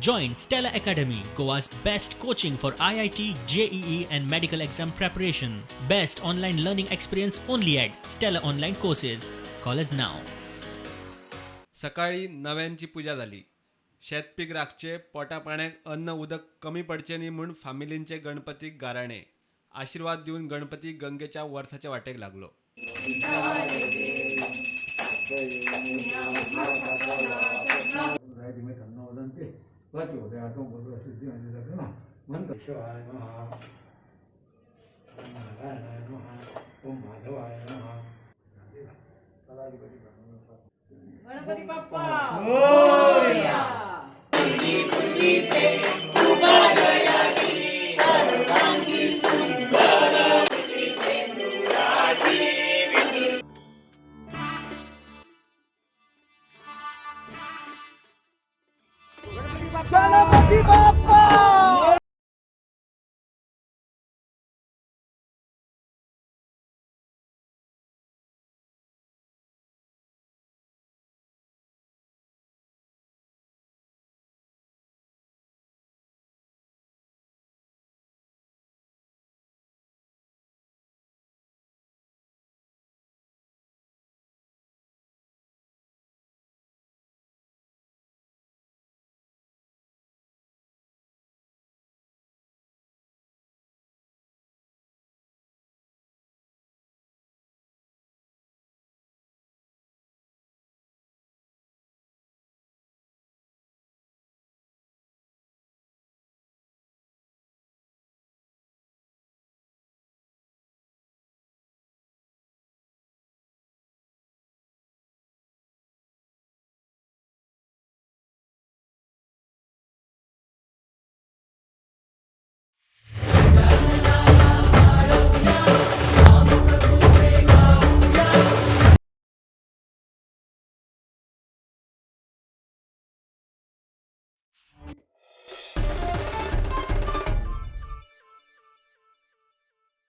Join Stella Academy, Goa's best coaching for IIT, JEE, and medical exam preparation. Best online learning experience only at Stella Online Courses. Call us now. सकाळी नव्यांची पुजा जाली. शेत पीक राखचें, पोटा पाण्याक अन्न उदक कमी पडचें न्ही म्हूण फामिलींचे गणपतीक गाराणें, आशिर्वाद दिवन गणपती गंगेच्या वर्साच्या वाटेक लागलो. गणपती बाप्पा मोरया. गणपती बाप्पा.